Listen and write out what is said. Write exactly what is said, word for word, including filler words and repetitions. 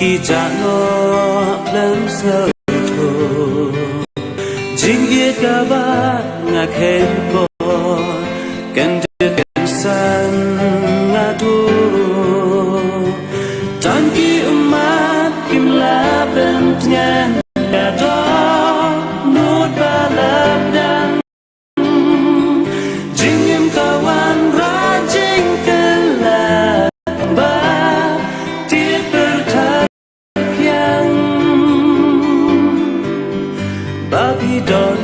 Ki jah noh khlem sngewthuh. Jingïeit kaba nga kheiñ ko, kan dei kan san nga tu. Tang ki ummat kim lah pyntngen ïa dohnud ba la pdiang. Jingim ka wanrah jingkylla ba tied pyrthat pyrkhiang. Ba phi don